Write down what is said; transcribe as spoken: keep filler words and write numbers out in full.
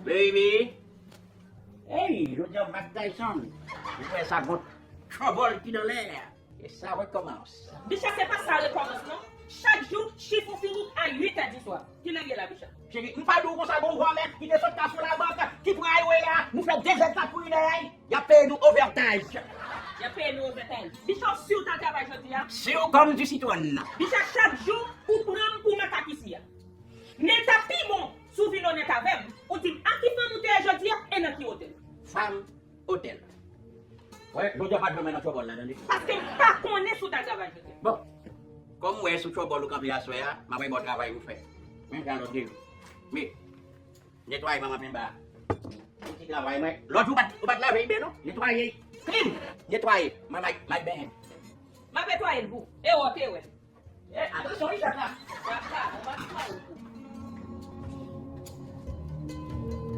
Baby. Hey, jodi a Mike Tyson. Ou wè sa gon tchòbòl ki nan lè a. E sa rekòmanse. Bicha, se pa sa rekòmanse non. Chak jou, chif ou fini a uit è di swa. Kilè l ye la, Bicha? Cheri, m pa di w konsa, gon vòlè ki te sot kache nan labank, ki pran highway la, nou fè de zèdtan pou inè, y ap peye nou overtime. Y ap peye nou overtime. Bicha, w si w t al travay jodi a? Sûr comme du citron. Bicha, chak jou, ou pran m pou makak isi a. Men l t ap pi bon si w vin onèt avè m, ou di m a ki fanm ou te ye jodi a e nan ki otèl. Fanm otèl. Wè, jodi a pa t janm nan tchòbòl la, tande. Paske m pa konnen si w t al travay jodi a. Bon, kòm m wè sou tchòbòl ou kanpe aswè a, m ap bay ba w travay pou fè. Menm jan lòt de jou. Men, netwaye manman penba a. Ti travay mwen. Lòt jou ou pa t, ou pa t lave l byen non. Netwaye l klin. Netwaye. Mwen, m ap, m ap benyen. M ap netwaye l pou ou. E wè, te wè. Eh, atansyon wi, Jaka. Jaka, ou pa t travay pou ou.